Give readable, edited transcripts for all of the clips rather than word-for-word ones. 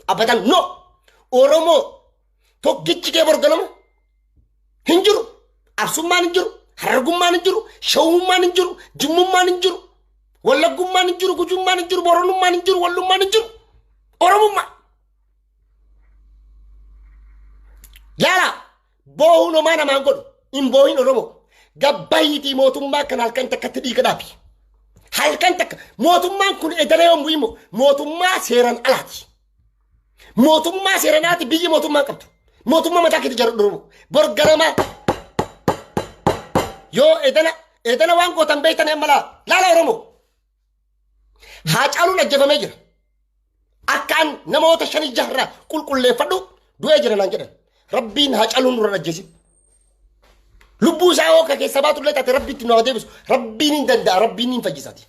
Abadan no. Oromoo tokkichi kee borganama hin jiru. Arsummaan hin jiru. Harargummaan hin jiru. Shawummaan hin jiru. Jimmummaan hin jiru. Wallaggummaan hin jiru. Gujummaan hin jiru. Boranummaan hin jiru. Wallummaan hin jiru. Oromummaa. Laala boohuun homaa namaan godhu hin boohin Oromoo. Gabbayiitii mootummaa kana halkan takkatti dhiiga dhaabi. Halkan takka mootummaan kun edana yommuu himu mootummaa seeran alaati. Mootummaa seeran alaati biyyi mootummaa qabdu. Mootummaa mataa keetii ijaarradhu Oromoo. Bor ganamaa yoo edana edana waan gootan beektan amma laa laala Oromoo. Haacaaluun ajjeefamee jira. Akka an namoota shanii jaharraa qulqulleeffadhu du'ee jira naan jedhan. Rabbiin Haacaaluu nurra ajjeesin. Lubbuu isaa hoo ka keessa baatu illee taate rabbitti nu haa deebisu. Rabbiin hin danda'a rabbiin hin fayyisaati.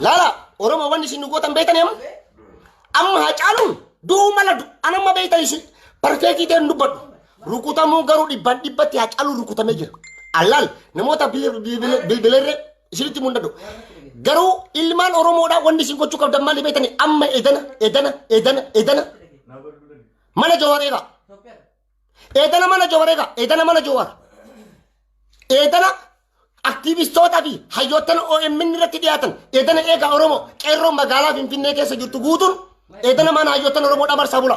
Laala Oromoo wanni isin nu gootan beektanii amma? Amma Haacaaluun du'uu mala an amma beektan isin parfeektii ta'een dubbadhu. Rukutamuu garuu dhibbaan dhibbatti Haacaaluun rukutamee jira. Allaal namoota bilbileerree isinitti himuu hin danda'u. Garuu ilmaan Oromoodhaa wanni isin gochuu qabdan maali beektanii amma edana edana edana edana mana Jawaar eegaa. Edana mana Jawaar eegaa. Edana mana Jawaar. Edana aktiivistootaa fi hayyoottan OMN irratti dhiyaatan edana eegaa Oromoo qeerroo magaalaa Finfinnee keessa jirtu guutuun edana mana hayyoottan Oromoo dhabarsaa bula.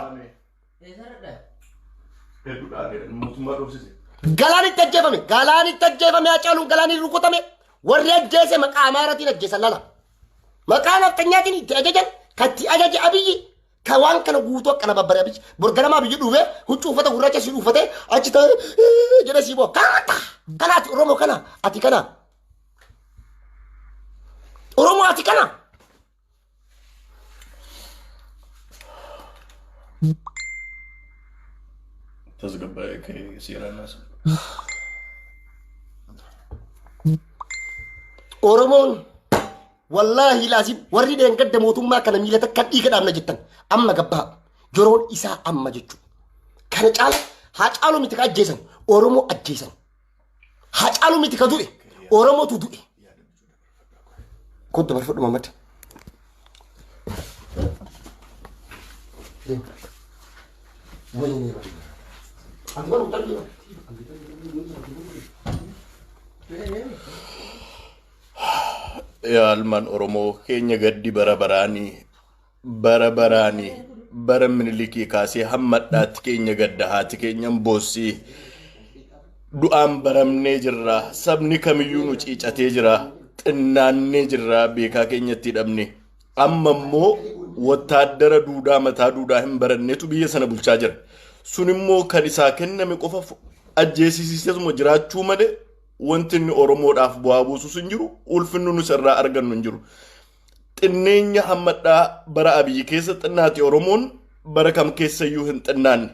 Galaanitti ajjeefame galaanitti ajjeefame Hacaaluun galaaniin rukutame warri ajjeese maqaa Amaaraatiin ajjeesan lala. Maqaa nafxanyaatiin itti ajajan kan itti ajaje Abiyyi Ka waan kana guutuu akka nama bare abiyyi bor ganama abiyyi dhufee huccuu uffata gurraacha si uffatee achi ta'ee jedhee si boo kana kana ati Oromoo kana ati kana Oromoo ati kana. Tasgabbaa'ee ka'ee seeraan naasa. Oromoon Wallaahi laazim warri dheengadda mootummaa kana miila takka dhiiga dhaabna jettan amma gabbaa yeroon isaa amma jechuudha. Kana caala haa caalu miti ka ajjeesan Oromoo ajjeesan. Haa caalu miti ka du'e Oromootu du'e. Kottu barfadhu Mamad. Wayne. Ati baru tadi. Yaa ilmaan Oromoo keenya gaddi bara baraanii bara baraanii bara minilikii kaasee hamma hadhaatti keenya gadda haati keenyan boossii du'aan baramnee jirra sabni kamiyyuu nu ciicatee jira xinnaannee jirra beekaa keenyatti hidhamne amma immoo wattaaddara duudaa mataa duudaa hin barannetu biyya sana bulchaa jira sun immoo kan isaa kenname qofa ajjeesisiiseetuma jiraachuu malee Wanti inni Oromoodhaaf bu'aa buusus hin jiru, ulfinni nus irraa argannu hin jiru. Xinneenya hammadhaa bara Abiyyi keessa xinnaati Oromoon bara kam keessayyuu hin xinnaanne.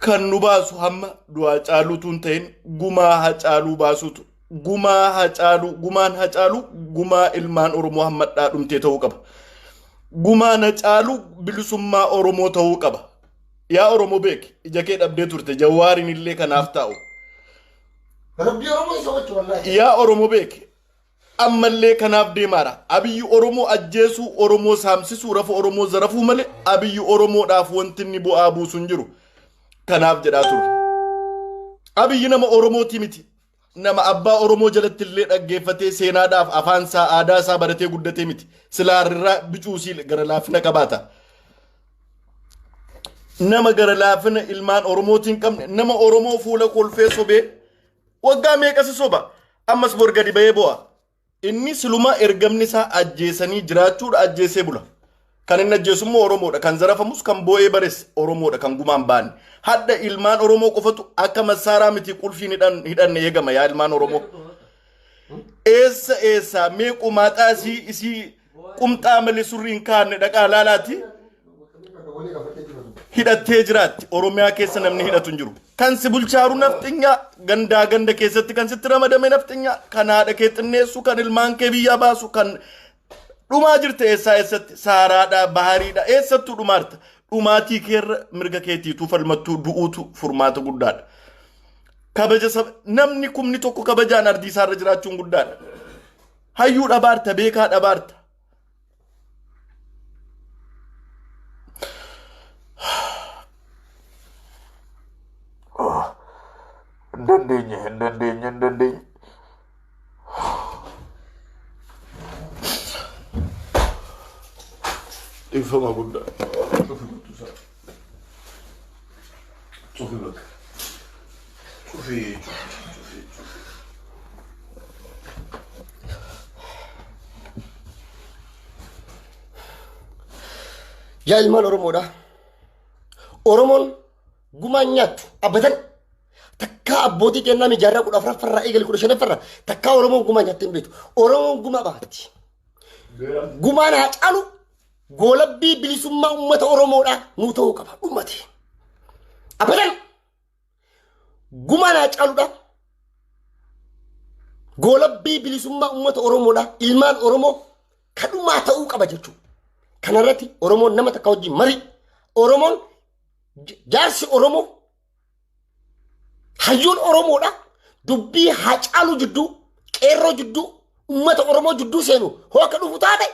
Kan nu baasu hamma du'aa caaluutu hin ta'in gumaa Hacaaluu baasuutu. Gumaa Hacaaluu, gumaan Hacaaluu gumaa ilmaan Oromoo hammadhaa dhumtee ta'uu qaba. Gumaan Hacaaluu bilisummaa Oromoo ta'uu qaba. Yaa Oromoo beeki ija kee dhabdee turte Jawaariin illee kanaaf taa'u. Rabbii Oromoo isa gochu wallaahi. Yaa Oromoo beeki ammallee kanaaf deemaara. Abiyyi Oromoo ajjeesuu, Oromoo saamsisuu, rafa Oromoo zarafuu malee Abiyyi Oromoodhaaf wanti inni bu'aa buusu hin jiru. Kanaaf jedhaa turre. Abiyyi nama Oromootii miti. Nama abbaa Oromoo jalatti illee dhaggeeffatee seenaadhaaf afaan isaa aadaa isaa baratee guddatee miti. Silaa irraa bicuusii gara laafina qabaata. Nama gara laafina ilmaan Oromootiin hin qabne nama Oromoo fuula kolfee sobee waggaa meeqa si soba ammas bor gadi ba'ee bo'a. Inni siluma ergamni isaa ajjeesanii jiraachuudha ajjeesee bula. Kan inni ajjeesu immoo Oromoodha. Kan zarafamus kan boo'ee bares Oromoodha kan gumaan baanne. Hadda ilmaan Oromoo qofatu akka massaaraa miti qulfiin hidhanne eegama yaa ilmaan Oromoo. Eessa eessaa mee qumaaxaa isii isii qumxaa malee surrii hin kaa'anne dhaqaa laalaati. Hidhattee jiraatti. Oromiyaa keessa namni hidhatu hin jiru. Kan si bulchaaru nafxinyaa gandaa ganda keessatti kan sitti ramadame nafxinyaa kan haadha kee xinneessu kan ilmaan kee biyyaa baasu kan dhumaa jirta eessaa eessatti saaraadha bahariidha eessattuu dhumaarta dhumaatii keerra mirga keetiituu falmattuu du'uutu furmaata guddaadha. Kabaja saba namni kumni tokko kabajaan ardii isaarra jiraachuun guddaadha. Hayyuu dhabaarta, beekaa dhabaarta. Hin dandeenye, hin dandeenye, hin dandeenye. Dhiifama guddaa. Cufi guttusaa. Cufi bakka. Cufi, cufi, cufi, cufi. Yaa ilmaan Oromoodha. Oromoon gumaan nyaattu abadan takkaa abbootii kennaa mijaarraa 14ffarraa eegale 15ffarraa takkaa Oromoon gumaa nyaattee hin beektu. Oromoon gumaa baatti. Gumaan haa caalu goolabbii bilisummaa uummata Oromoodha nuu ta'uu qaba dhumate. Abadan gumaan haa caaludha. Goolabbii bilisummaa uummata Oromoodha. Ilmaan Oromoo kadhumaa ta'uu qaba jechuudha. Kanarratti Oromoon nama takka wajjin marii. Oromoon jaarsi Oromoo hayyuun Oromoodha. Dubbii Haacaaluu jidduu, qeerroo jidduu, uummata Oromoo jidduu seenu hoo akka dhufu taate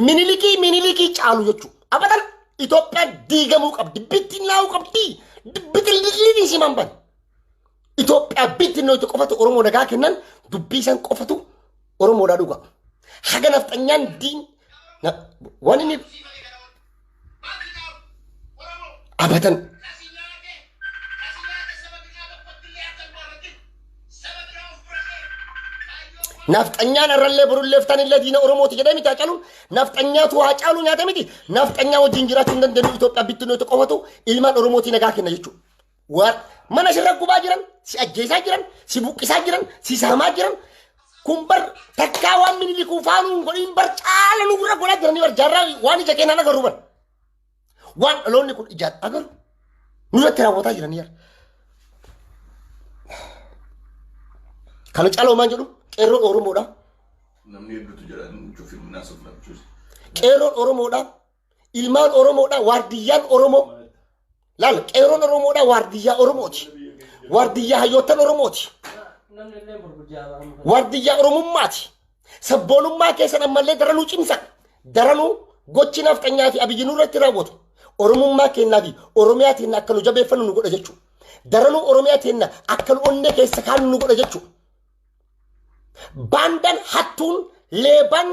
minilikii minilikii caalu jechuudha. Abadan Itoophiyaan diigamuu qabdi, bittinnaa'uu qabdi, bitilliin siman ban. Itoophiyaa bittinnootu qofatu Oromoo nagaa kennan dubbii isaan qofatu Oromoodhaa dhuga. Haga nafxanyaan diin waan inni abadan Nafxanyaan irrallee borullee iftaanillee diina Oromooti jedhee miti Haacaaluun. Nafxanyaatu Haacaaluu nyaata miti. Nafxanyaa wajjin jiraachuu hin dandeenyu Itoophiyaa bittinootu qofatu ilmaan Oromootii nagaa kenna jechuudha. Waan mana sirra gubaa jiran, si ajjeesaa jiran, si buqqisaa jiran, si saamaa jiran. Kun bar takkaa waan minilikuu faanuu hin godhin bar caala nu gurra godhaa jiranii bar jaarraa waan ija keenyaan agarru bar. Waan dhaloonni kun ijaan agarru nurratti raawwataa jiranii bar. Kana caalaa homaan jedhu qeerroon Oromoodha. Namni hedduutu jira cufin naasofna cuusi. Qeerroon Oromoodha. Ilmaan Oromoodha. Waardiyyaan Oromoo. Laal qeerroon Oromoodha. Waardiyyaa Oromooti. Waardiyyaa hayyoottan Oromooti. Waardiyyaa Oromummaati. Sabboonummaa keessan ammallee daranuu cimsa. Daranuu gochi nafxanyaa fi abiyyi nurratti raawwatu. Oromummaa keenyaa fi Oromiyaa teenya akka nu jabeeffannu nu godha jechuudha. Daranuu Oromiyaa teenya akka nu onnee keessa kaannu nu godha jechuudha. Baandaan hattuun leebaan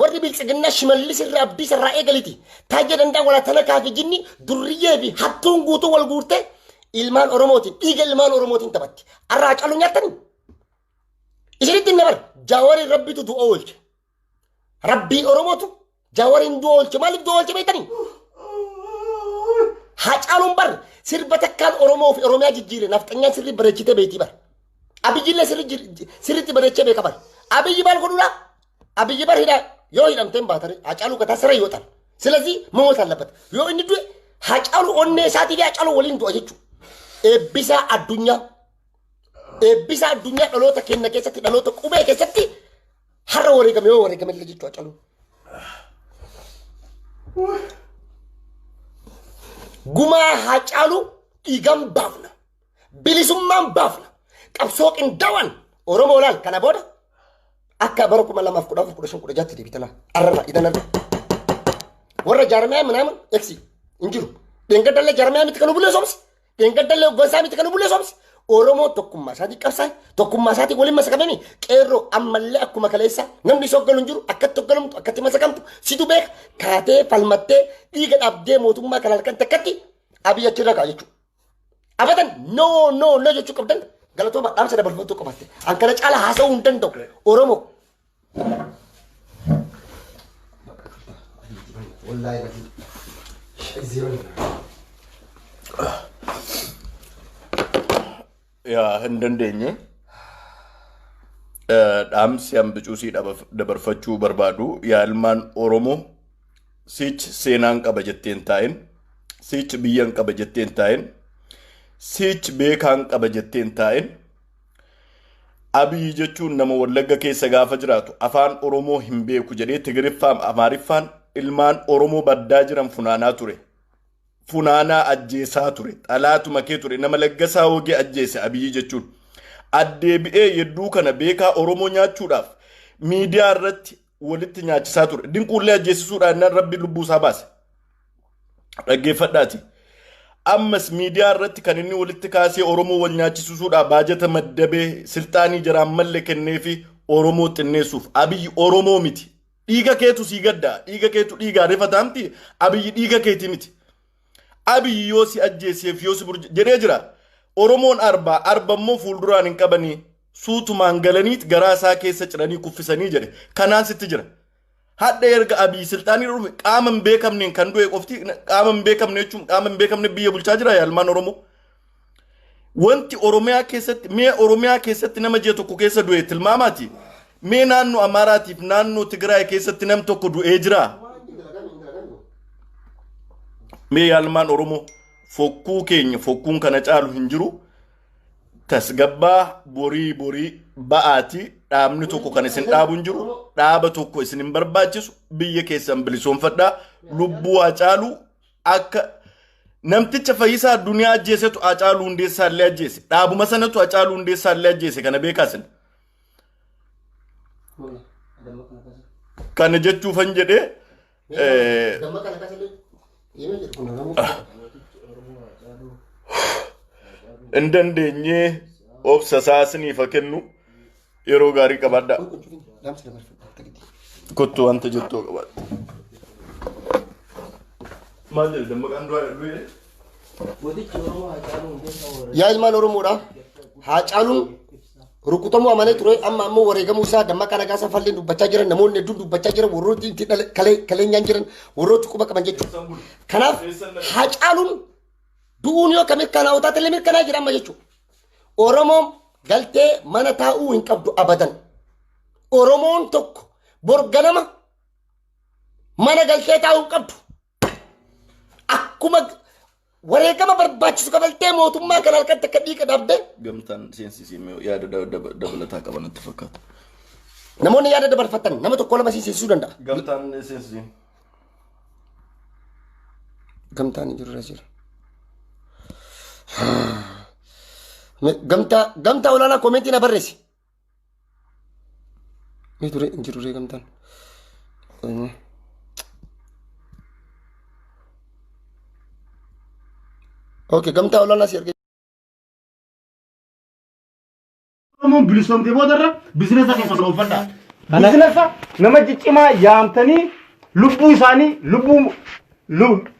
warri biltsiginnaa Shimallis irraa Abdiisa irraa eegaliti. Taajja danda'a wala tanakaa fi jinni durriyyee fi hattuun guutuu wal guurtee ilmaan Oromootiin dhiiga ilmaan Oromootiin taphatti. Arraa Hacaaluu nyaattanii? Isinitti hin dabar Jaawariin rabbitu du'a oolche. Rabbii Oromootu Jaawariin du'a oolche. Maaliif du'a oolche beektanii? Hacaaluun bar sirba takkaan Oromoo fi Oromiyaa jijjiire nafxanyaan sirri bareechitee beektii bar. Abiyyillee sirriitti bareechee beeka bar. Abiyyi maal godhuudha? Abiyyi bar hidhaa yoo hidhamteen baatare Hacaaluu gataa sirra yoo ta'an. Silazii moota allabat. Yoo inni du'e Hacaaluu onnee isaatii fi Hacaaluu waliin du'a jechuudha. Eebbisaa addunyaa. Eebbisaa addunyaa dhaloota keenya keessatti dhaloota qubee keessatti har'a wareegame yoo wareegame illee jechuudha Hacaaluu. Gumaa Hacaaluu dhiigaan baafna. Bilisummaan baafna. Qabsoo qindaawaan Oromoo laal kana booda akka bara 2014 15 16tti deebita laal. Arrarra idan arra. Warra jaarmiyaa minaamin eksi hin jiru. Dheengaddallee jaarmiyaa miti kan bulee soomsi. Dheengaddallee hoggansaa miti kan bulee soomsi. Oromoo tokkummaa isaatii qabsaa'e tokkummaa isaatii waliin masakamanii qeerroo ammallee akkuma kaleessa namni isa hoggalu hin jiru akkatti hoggalamtu akkatti masakamtu situ beeka kaatee falmattee dhiiga dhabdee mootummaa kana halkan takkatti Abiy achirra ka'a jechuudha. Abadan no no no jechuu qabdan galatooma dhaamsa dabarfachuu qabatte. An kana caala haasa'uu hin danda'u. Oromoo. Wallaahi Yaa hin dandeenye. Dhaamsi hambicuusii dabarfachuu barbaadu yaa ilmaan Oromoo siichi seenaan qaba jetteen taa'in siichi biyyan qaba jetteen taa'in siichi beekaan qaba jetteen taa'in Abiyyi jechuun nama Wallagga keessa gaafa jiraatu afaan Oromoo hin beeku jedhee Tigiriffaan Amaariffaan ilmaan Oromoo baddaa jiran funaanaa ture. funaanaa ajjeesaa ture. Xalaatuma kee ture. Nama Laggasaa Wagee ajjeese Abiyyi jechuun. Addeebi'ee yedduu kana beekaa Oromoo nyaachuudhaaf miidiyaa irratti walitti nyaachisaa ture. Dinquullee ajjeesisuudhaan nan Rabbi lubbuu isaa baase. Dhaggeeffadhaati. Ammas miidiyaa irratti kan inni walitti kaasee Oromoo wal nyaachisuudhaaf baajata maddabee silxaanii jaraan malle kenneefi Oromoo xinneessuuf. Abiyyi Oromoo miti. Dhiiga keetu sii gadda. Dhiiga keetu dhiigaa rifataamti. Abiyyi dhiiga keeti miti. Abiyyi yoo si ajjeeseef yoo si burja jedhee jira. Oromoon arba arba immoo fuulduraan hin qabanii suutumaan galaniit garaa isaa keessa ciranii kuffisanii jedhe. Kanaan sitti jira. Hadha erga Abiy silxaanii dhufe qaama hin beekamneen kan du'e qofti qaama hin beekamne jechuun qaama hin beekamne biyya bulchaa jira yaalmaan Oromoo. Wanti Oromiyaa keessatti mee Oromiyaa keessatti nama ji'a tokko keessa du'e tilmaamaati. Mee naannoo Amaaraatiif naannoo Tigraay keessatti nam tokko du'ee jira. Mee yaalmaan Oromoo fokkuu keenya fokkuun kana caalu hin jiru. Tasgabbaa borii borii ba'aati dhaabni tokko kan isin dhaabu hin jiru. Dhaaba tokko isin hin barbaachisu biyya keessan bilisoomfadhaa lubbuu Haacaaluu akka namticha Fayyisaa Addunyaa ajjeesetu Haacaaluu Hundeessaa illee ajjeese. Dhaabuma sanatu Haacaaluu Hundeessaa illee ajjeese kana beekaa isin. Kana jechuufan jedhee hin dandeenyee obsa isaa isiniif haa kennu yeroo gaarii qabaadhaa. Kottu wanta jettuu qabaadha. Maal jedhe dammaqaan du'aa du'e? Yaa ilmaan Oromoodha. Haacaaluun rukutamuu amanee ture amma ammoo wareegamuu isaa Dammaqaa Nagaasaa falleen dubbachaa jiran namoonni hedduun dubbachaa jiran warrooti itti kaleenyaan jiran warrooti quba qaban jechuudha. Kanaaf Haacaaluun du'uun yoo ka mirkanaa'u taate illee mirkanaa'ee jira amma jechuudha. Oromoon galtee mana taa'uu hin qabdu abadan. Oromoon tokko bor ganama mana galtee taa'uu hin qabdu. Akkuma wareegama barbaachisu kafaltee mootummaa kana harkatti akka dhiiqa dhabde. Gamtaan seensisii yaada dabalataa qaban natti fakkaata. Namoonni yaada dabarfatan nama tokko lama siin seensisuu danda'a. Gamtaan seensisii. Gamtaan hin jiru irra jira. Gamtaa gamtaa olaanaa koomentii na barreessi. Ni ture hin jiru ree gamtaan. Okay, gamtaa olaanaa si argee. Oromoon bilisoomtee boodarra bizinesa keessa dhoofadha. Bizinesa nama ciccimaa yaamtanii lubbuu isaanii lubbuu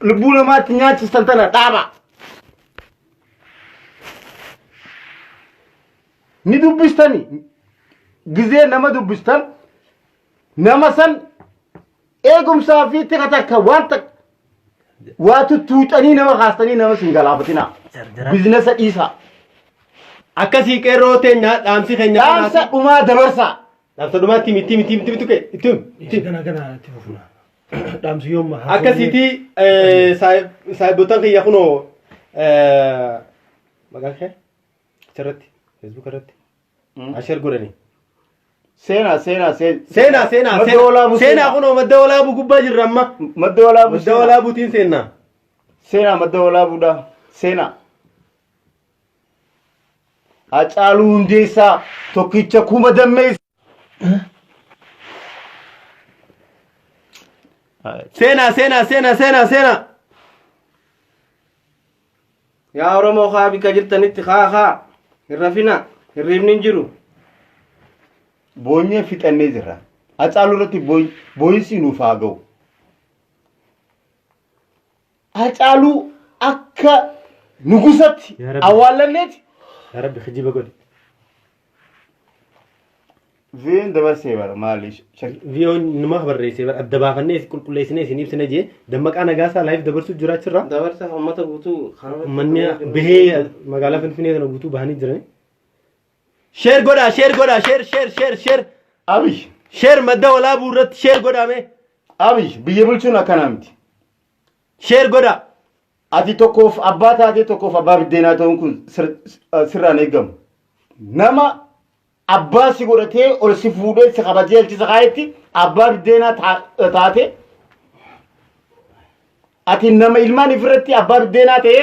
lubbuu namaatti nyaachistan tana dhaaba. Ni dubbistani gizee nama dubbistan nama san eegumsaa fi tika takka waan takka waa tuttuuxanii nama kaastanii nama sin galaafatinaa. Bizinesa dhiisaa. Akkasii qeerroo teenya dhaamsi keenya Dhaamsa dhumaa dabarsaa. Dhaamsa dhumaa itti himi, itti himi, itti himi, itti himi, itti himi, itti himi. Gana gana itti fufna. Dhaamsi yooma. Akkasiiti saahibotan kiyya kunoo maqaan kee achirratti Facebook irratti ashar godhani. Seenaa seenaa Seenaa seenaa Madda walaabuu seenaa kunoo madda walaabuu gubbaa jirra amma. Madda walaabuu Madda walaabuutiin seennaa. Seenaa madda walaabuudha. Seenaa. Hacaaluu Hundeessaa tokkicha kuma dammeessa. Seenaa seenaa seenaa seenaa seenaa. Yaa Oromoo kaa bikka jirtanitti kaa kaa hin rafina hirriibni hin jiru. Boonyee fixannee jirra. Hacaaluu irratti booyinsi nuuf haa ga'u. Hacaaluu akka nugusatti Yaa Rabbi. awwaallanneeti. Yaa Rabbi kijiba godhi. Viin dabarsee bara maali? Viyoon numa barreessee bara adda baafannee qulqulleessinee isin ibsina jee Dammaqaa Nagaasaa live dabarsuu jiraachirra. Dabarsa uummata guutuu karaa Uummanni bahee magaalaa Finfinnee kana guutuu bahanii jiran. Sheer godhaa sheer godhaa sheer sheer sheer sheer Abiy sheer madda walaabuu irratti sheer godhaa mee Abiy biyya bulchuun akkanaa miti. sheer godhaa. Ati tokkoof abbaa taatee tokkoof abbaa biddeenaa ta'uun kun sirraan eegamu. Nama abbaa si godhatee ol si fuudhee si kabajee achi si kaayetti abbaa biddeenaa taate Ati nama ilmaan ifirratti abbaa biddeenaa ta'ee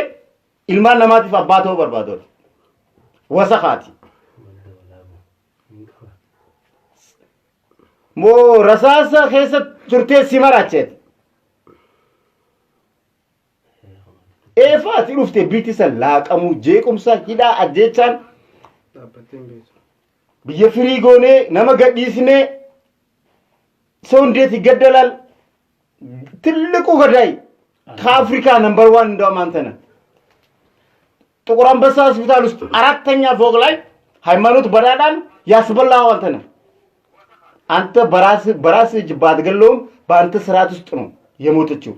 ilmaan namaatiif abbaa ta'uu barbaadu. Wasakaati. Moo rasaasa keessa turtee si maraacheeti. Eefa ati dhufte biitti san laaqamuu jeequmsa hidhaa ajjeechaan Dhaabbattee hin beektu. biyya firii goonee nama gadhiisnee ሰው እንዴት ይገደላል? ትልቁ ገዳይ ከአፍሪካ ነምበር ዋን እንደውም አንተ ነህ። ጥቁር አንበሳ ሆስፒታል ውስጥ አራተኛ ፎቅ ላይ ሃይማኖት በዳዳን ያስበላኸው አንተ ነህ። አንተ በራስህ እጅ ባትገለውም በአንተ ስርዓት ውስጥ ነው የሞተችው።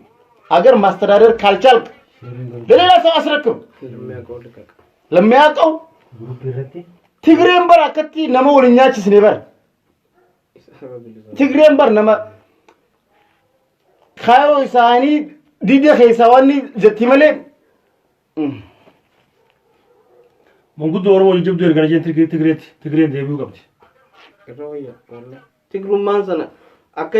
አገር ማስተዳደር ካልቻልክ ለሌላ ሰው አስረክብ። ለሚያውቀው ልቀቅ። ለሚያውቀው ትግሬን በር akkatti nama wal hin nyaachisne bar Tigreen bar nama kaayoo isaanii dida keessaa wanni jetti malee Manguddoo Oromoo jajjabduu ergana jeen Tigreetti Tigreen deebi'uu qabdi. Irra wayya wallahi. Tigrummaan sana akka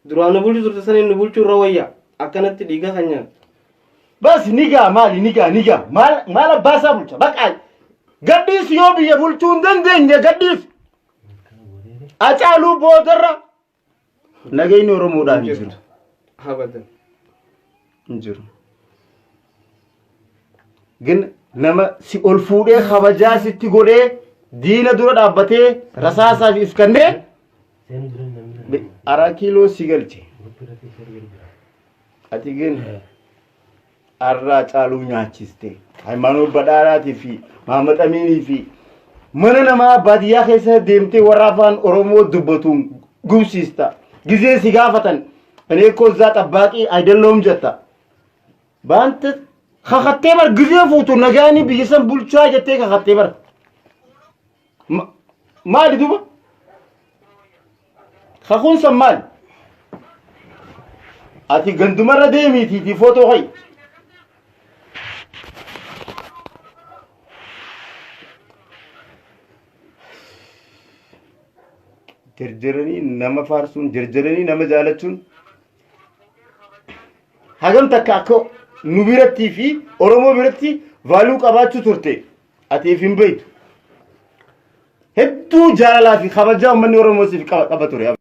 duraan nu bulchu turte saniin nu bulchuu irra wayya. Akkanatti dhiiga kan nyaatu. Bas nigaa maali nigaa nigaa maal maal abbaa isaa bulcha baqa gadhiisi yoo biyya bulchuu hin dandeenye gadhiisi. Hacaaluu boodarra nageenyi Oromoodhaaf hin jiru. Abadan. Hin jiru. Gin nama si ol fuudhee kabajaa sitti godhee diina dura dhaabbatee rasaasaaf if kennee araa kiiloo si galche. Ati gin arraa caaluu nyaachiste. Hayimaanoot Badhaadhaatii fi Mahammad Amiinii fi mana namaa baadiyyaa keessa deemtee warra afaan Oromoo dubbatuun gubsiista. Gizee si gaafatan እኔ እኮ እዛ ጠባቂ አይደለሁም jetta. Baanta kakattee bar gizee fuutu nagaanii biyya san bulchaa jettee kakattee bar. Maali duba? Kakuun san maali? Ati gandumarra deemiitiitii footoo ka'i. Jarjaranii nama faarsuun, jarjaranii nama jaalachuun hagam takka akka nu birattii fi Oromoo biratti vaaluu qabaachuu turte ati if hin beektu. Hedduu jaalalaa fi kabajaa uummanni Oromoo siif qaba ture.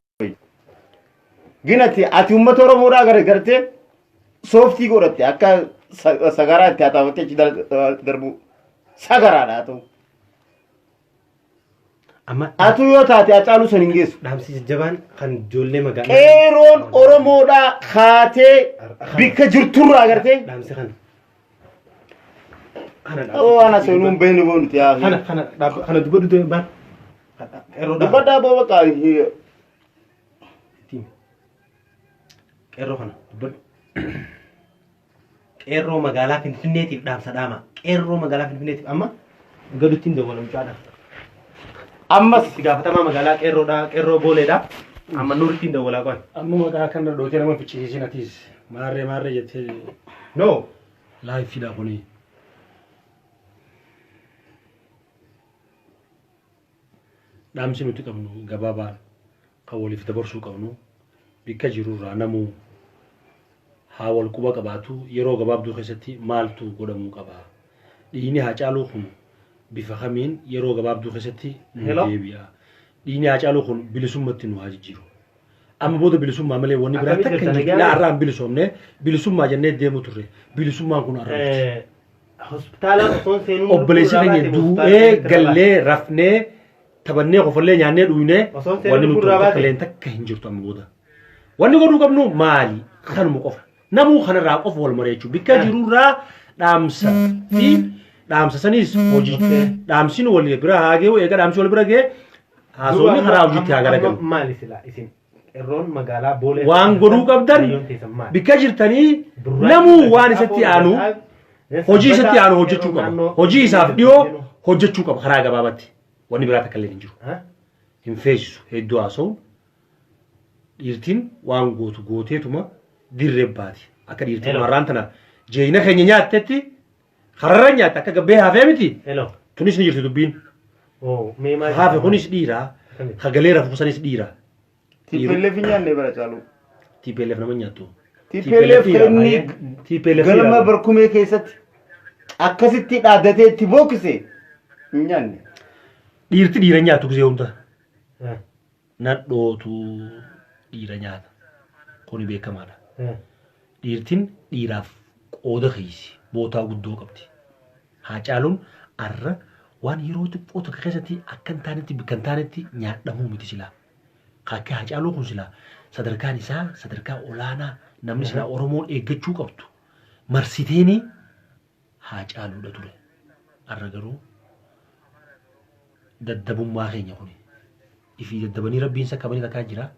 Gin ati uummata Oromoodhaa gara gartee sooftii godhatte akka sagaraa itti hataafattee achi darbu sagaraadha haa ta'u. Amma Atu yoo taate Hacaaluu san hin geessu. Dhaamsi jajjabaan kan ijoollee magaalaa. Qeeroon Oromoodhaa kaatee bikka jirturraa agartee. Dhaamsi kana. Kana dhaamsi. Oo ana seenuu hin beeknu boo nuti yaa. Kana kana kana dubbadhu ta'e baan. Qeerroo dhaaba. Dubbadhaa boo bakka. Qeerroo kana dubbadhu. Qeerroo magaalaa Finfinneetiif dhaamsa dhaama. Qeerroo magaalaa Finfinneetiif amma gadutti hin dawwala mucaadha. Ammas Itti gaafatamaa magaalaa qeerroodha, qeerroo booleedha. Amma nuuritti hin dawwalaa qoy. Amma maqaa kana dhootee nama ficcisiisin atiis maarree maarree jettee No. laayiffiidha kuni. Dhaamsi nuti qabnu gabaabaan kan waliif dabarsuu qabnu bikka jirurraa namuu haa wal quba qabaatu yeroo gabaabduu keessatti maaltu godhamuu qaba. Dhiigni Haacaaluu kun bifa kamiin yeroo gabaabduu keessatti nu Hello? deebi'a. Dhiigni Haacaaluu kun bilisummatti nu haa jijjiiru. Amma booda bilisummaa malee wanni biraa Akkamitti takka hin jirta jirtu. nagaa? Laa har'aan bilisoomne bilisummaa jennee deemu turre. Bilisummaan kun har'a dhufti. Hospitaala osoo hin seenuun Obboleessi lubbuu keenya irraa baate hospitaala du'ee keessatti irraa baate. gallee rafnee taphannee kofallee nyaannee dhugnee Osoo hin seenuun wanni lubbuu nuti irraa takka baate. illee takka hin jirtu amma booda. Wanni godhuu qabnu maali? Kanuma qofa. Namuu kanarraa qofa wal mari'achuu. Bikka jirurraa dhaamsa fi dhaamsa saniis hojii. Dhaamsiin wal bira haa ga'u eega dhaamsi wal bira ga'e haasofni karaa hojiitti haa garagalu. Maali silaa isin qeerroon magaalaa Boolee Waan godhuu qabdan kaayyoon teessan maali? bikka jirtanii namuu waan isatti aanu hojii isatti aanu hojjechuu qaba. Hojii isaaf dhiyoo hojjechuu qaba karaa gabaabatti. Wanni biraa takka illee hin jiru. Hin feesisu hedduu haasa'uun dhiirtiin waan gootu gooteetuma dirree baati. Akka dhiirtiin Hello. har'aan tana jeeyina keenya nyaattetti kararra nyaatte akka gabbee hafee miti. Hello. Tunis ni jirti dubbiin. Oh, mee maal? Hafe kunis dhiira. Kagalee rafu sanis dhiira. TPLF hin nyaanne bara caaluu. TPLF nama nyaattu. TPLF inni TPLF galma barkumee keessatti akkasitti dhaaddatee itti bookkise hin nyaanne. Dhiirti dhiira nyaatu gisee hunda. Nadhootu dhiira nyaata. Kuni beekamaadha. Dhiirtiin dhiiraaf qooda keeysi bootaa guddoo qabdi. Haacaaluun arra waan yeroo xiqqoo takka keessatti akka hin taanetti bakka hin taanetti nyaadhamuu miti silaa. Akka Haacaaluu kun silaa sadarkaan isaa sadarkaa olaanaa namni silaa Oromoon eeggachuu qabdu marsiteeni Haacaaluudha ture. Arra garuu daddabummaa keenya kuni ifii daddabanii rabbiin sakkabanii takkaa jira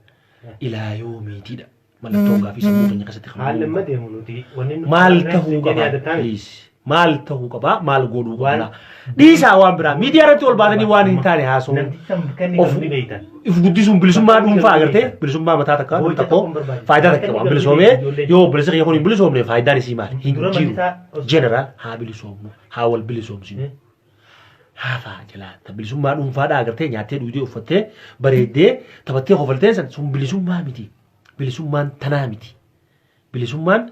ilaa yoomiitiidha. Mallattoon gaafii sammuu keenya keessatti kan Haalli uumamuu amma deemu nuti wanni nuti maal barreessu tahuu jedhee qaba yaadataa miti. please maal tahuu qaba maal godhuu Waan- qabna dhiisaa waan biraa miidiyaa irratti ol baatanii waan hin taane haasa'uu Namticha bakka inni of galu ni beektan. if guddisuun bilisummaa Bakka inni dhuunfaa galu ni agartee beektan. bilisummaa mataa takka Booca tokko tokko hin barbaachisu. faayidaa Bakka takka inni waan galu ni bilisoomee beektan ijoolleen. yoo obboleessa kiyya kun hin bilisoomne faayidaan isii maali hin Dura jiru manni isaa osoo- jeneraal haa bilisoomnu haa wal bilisoomsinu Eh? haafaa jalaa ta bilisummaa dhuunfaadhaa agartee nyaattee dhugdee uffattee bareeddee taphattee kofaltee san sun bilisummaa miti bilisummaan tanaa miti bilisummaan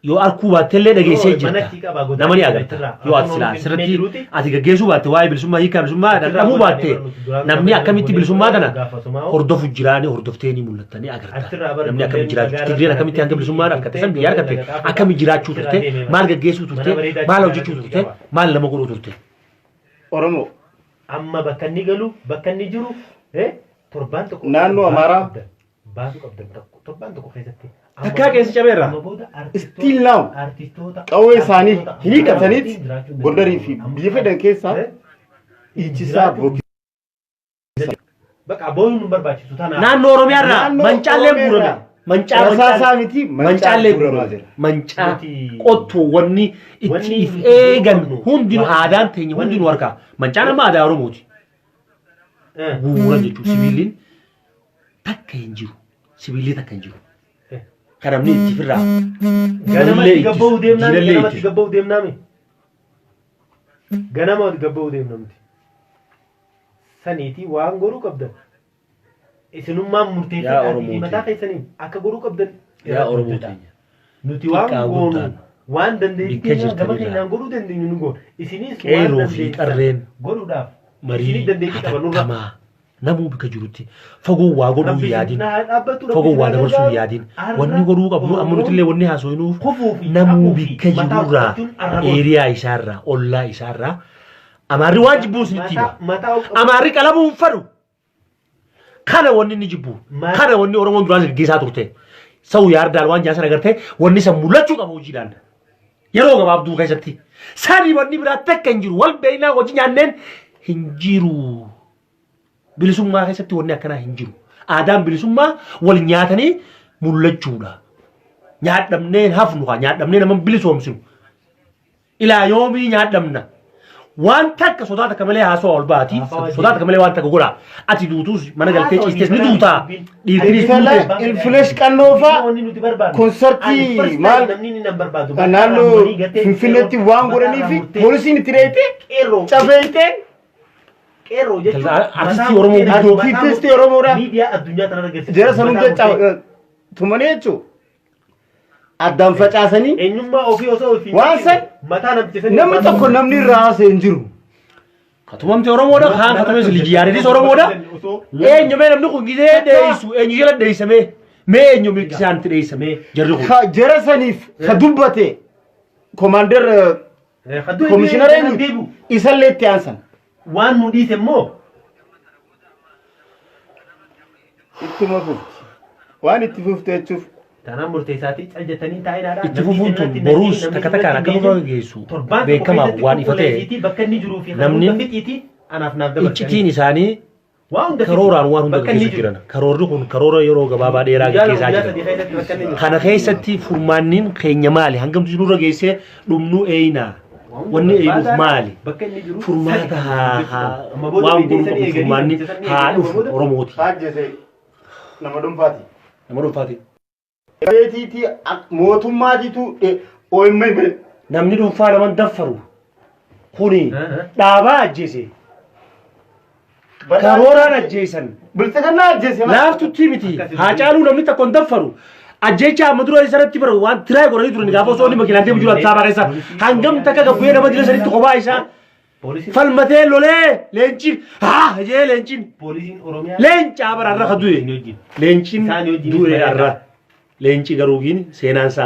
yoo arkuu baattellee dhageessee Yoo, jirta manatti qaba, godaansa nama ni agarta irraa. yoo ati Afaan silaa Oromoo sirriitti Finfinnee jiruuti. ati gaggeessuu baatte waa'ee bilisummaa hiikaa bilisummaa Achirraa dhandhamuu godaanee baatte barnuuti. Duraan namni gaafa akkamitti goonee bilisummaa tana gaafasumaa hordofu jiraanii hordoftee ni mul'atta ni agarta Achirraa bara namni akkamitti ijoolleen jiraachuu magaalaa Tigreen akkamitti hanga bilisummaa argatte san biyya argatte akkamitti jiraachuu turte maal gaggeessuu turte Mana bareedaa maal achirraa hojjechuu turte qaba. maal nama godhuu turte. Oromoo Amma bakka inni galu bakka inni jiru torbaan tokko Naannoo Amaaraa. baasuu qabdan tokko torbaan tokko keessatti. Takkaa keessa cabeerra. Amma booda Still now artistoota qawwee isaanii artistoota hiikkataniit jiraachuu hin Gondarii fi danda'u. biyya fedhan keessaa dhiichisaa bookkisaa. Bakka booyuun nu barbaachisu tanaaf. Naannoo Oromiyaa irraa Naannoo mancaallee Oromiyaa guurame. irraa Mancaa Rasaasaa miti mancaa mancaallee guuramaa guurame. jira. Mancaa Nuti- qottoo wanni itti Wanni if nuti eegan qabnu hundinuu waan- aadaan teenya wanni hundinuu harkaa. Mancaan amma aadaa Oromooti. Guuran jechuun sibiiliin takka hin jiru. Sibiilli takka hin jiru. Kan namni itti firraa. Ganamatti gabba'uu deemnaa diinallee ganamatti ittisu. gabba'uu deemnaami. Ganamatti gabba'uu deemna nuti. Saniitii waan godhuu qabdan. Isinummaan Yaa murteeffadhaatii Oromoo mataa teenya. keessaniin akka godhuu qabdan. Yaa irratti Oromoo hojjedhaa. teenya. Nuti waan Xiqqaa goonu guddaan. waan dandeettii Bikka keenya gama jirtanirraa. keenyaan godhuu dandeenyu nu goona. Isinis waan Qeerroo fi dandeessan qarreen godhuudhaaf marii isinis dandeettii qaban nurra. hatattamaa namuu bikka jirutti fagoo waa godhuu Rabbi hin yaadin isin haa dhaabbatu, Rabbi fagoo isin waa haa dabarsuu hin gargaaru. yaadin Har'a wanni godhuu qabnu amma nuti illee wanni haasofnuuf kufuu fi namuu hafuu fi bikka mataa jirurraa uffachuun arraba eeriyaa isaarraa ollaa isaarraa amaarri waan jibbuu isinitti hima mataa mataa ol qabu. amaarri qalamuu hin fedhu kana wanni inni jibbu kana wanni oromoon duraan gaggeessaa turte sa'u yaardaal waan jaasan agartee wanni san mul'achuu qaba hojiidhaan yeroo gabaabduu keessatti sani wanni biraa takka hin jiru wal beeknaa hojii nyaanneen hin jiru. Bilisummaa keessatti wanni akkanaa hin jiru. Aadaan bilisummaa wal nyaatanii mul'achuudha. Nyaadhamnee hin hafnu haa nyaadhamnee nama hin bilisoomsinu. Ilaa yoomii nyaadhamna. Waan takka sodaa takka malee haasawaa ol baati. Sodaa takka malee waan takka godha. Ati duutuus mana galtee ciistees ni duutaa. Dhiirtinis duutes. Ilfilesh qannoo faa Wanni nuti barbaadnu. konsartii Ani first maal time namni inni nan barbaadu. kan naannoo Finfinneetti waan godhanii fi poolisiin itti dheeyite Qeerroo. cafeeyite Qeerroo jechuun Artistii Oromoo guddoo. Artistii Oromoodha. Miidiyaa addunyaa tanarra geessisu. Jara san hunda tumanii jechuun addaan facaasanii Eenyummaa ofii osoo ofii Waan san mataa namticha sanii namni tokko namni irraa haasa'e hin jiru. Katumamte Oromoodha. Kaan katumes Liji Yaaredis Oromoodha. Eenyu mee namni kun gizee dheessu eenyu jala dheessamee mee eenyu isaanitti dheessamee jarri kun. Ka jara saniif ka dubbate komaander komishinara eenyu isallee itti aansan. Waan nu dhiise immoo Ittuma fufti. Waan itti fufte jechuuf Tanaan murteessaatii cal jettanii taa'inaadha. Itti fufuun tun boruus takka takkaan akka nurra geessu beekamaaf waan ifa ta'e bakka inni jiruu fi namni hunda fixiitii anaaf naaf dabarsanii. iccitiin isaanii Waa hunda fixi. karooraan waan hunda Bakka inni gaggeessu jiru. jiran. Karoorri kun karoora yeroo gabaabaa dheeraa Guyyaa lama gaggeessaa guyyaa jiran. sadii keessatti bakka inni jiru. Kana keessatti furmaanniin keenya maali? Hangamtu nurra geessee dhumnu eeyna? Waa hunda Wanni eeynuuf barbaadaadha. maali? Bakka inni jiru Furmaata sadi haa haa Amma booda waan beektee godhuu sanii qabu eeganii furmaanni namticha sanii haa eeganii amma dhufu booda Oromooti. Ajjeese nama dhuunfaati. Nama dhuunfaati. Beetiitii mootummaatiitu OMN Namni dhuunfaa naman daffaru kuni dhaabaa ajjeese. Karooraan ajjeesan. Bilxiginnaa ajjeese. Laaftutti miti. Haacaaluu namni tokko hin daffaru. Ajjeechaa amma dura isarratti bara waan tiraay godhanii turan gaafa osoo inni makiinaan deemu jiru Addis Ababaa keessa hangam takka gabbu'ee nama dila sanitti kophaa isaa falmatee lolee leenciin haa jee leenciin leencaa bara har'a ka du'e leenciin du'e har'a leenci garuu giin seenaan isaan.